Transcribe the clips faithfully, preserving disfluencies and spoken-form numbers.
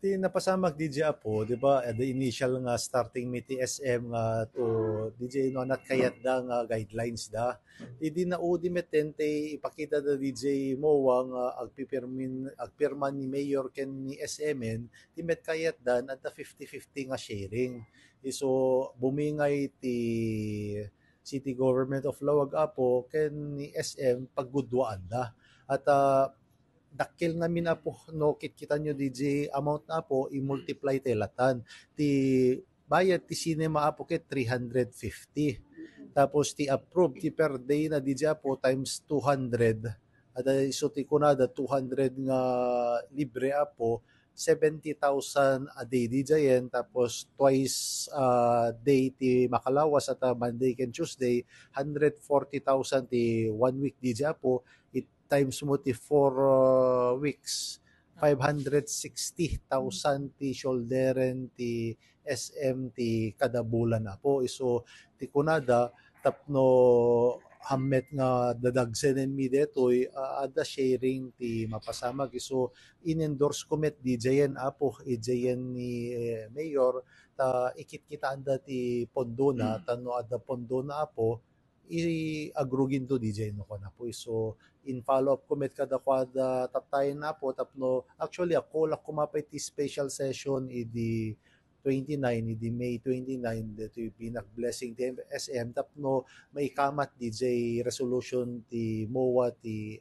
Ti napasamak D J Apo, di ba, the initial nga starting mi ti S M nga to, D J no anat kayat da nga guidelines da. Idi naudi meten ti ipakita da D J Moa nga agpipirmin, agpirma ni Mayor ken ni S M en, ti met kayat dan, adda fifty fifty nga sharing. Iso bumingay ti City Government of Laoag Apo ken ni S M paggudwaan da. At ah, dakkel ngamin Apo, no, kitkitan nyo D J amount na Apo, i-multiply tayo latan. Ti bayad ti cinema Apo ket three hundred fifty. Tapos ti approve ti per day na D J Apo times two hundred. Ada iso ti kunada two hundred nga libre Apo, seventy thousand a day D J en, tapos twice a day ti makalawas at ah, Monday ken Tuesday, hundred forty thousand ti one week D J Apo, it times mo ti four ah, weeks, five hundred sixty thousand ti shoulder-en ti S M ti kada bulan Apo. Iso ti kunada, tapno hammet nga dadagsenenmi detoy, ah, adda sharing ti mapasamak. Iso in-endorse ko met D J en Apo, D J en ni eh, Mayor, ta ikitkitaanda ti pondona, ta no adda pondona Apo, i-agruginto D J no kuan Apo. Iso in follow up ko met kadakuada tattayen Apo, tapno actually ako la kumapay ti special session idi twenty-nine, idi May twenty-nine, detoy binak blessing ti S M tapno maikamat D J resolution ti MOA, ti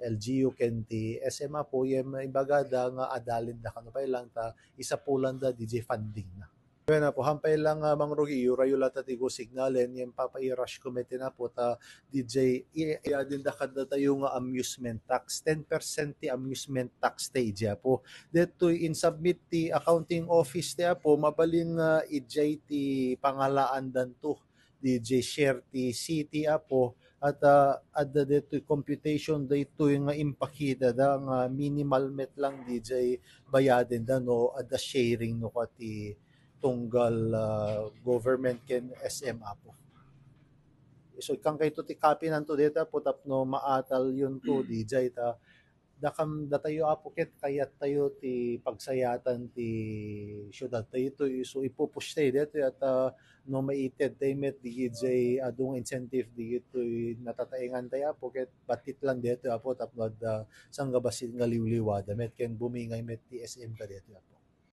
L G U ken ti S M Apo, yen ibagada nga adalin da kano pay lang ta isapulanda D J funding na. Wen Apo, hampay lang nga mangrugi, urayo lata ti go signalen, yen papa i-rush ko met Apo ta D J, i-, i-, din da kadatayo nga amusement tax, ten percent ti amusement tax ta D J Apo. Detoy in-submit ti accounting office ti Apo, mabalin nga idiay ti pangalaan danto. D J share ti city Apo, at ah, adda detoy computation daytoy nga impakita da nga minimal met lang D J bayaden da no adda sharing no kua ti tunggal ah, government ken S M Apo. So, ikkan kayto ti copy nanto deta Apo tapno maatal yun to D J ta dakam datayo Apo ket kayat tayo ti pagsayatan ti siudad tayo ito. So ipupush tayo dito at ah, no maited tayo met di jay adung incentive di ito natataengan tayo Apo ket batit lang dito Apo tapno adda sanggabasit nga liwliwada met ken bumingay met ti S M ka dito Apo.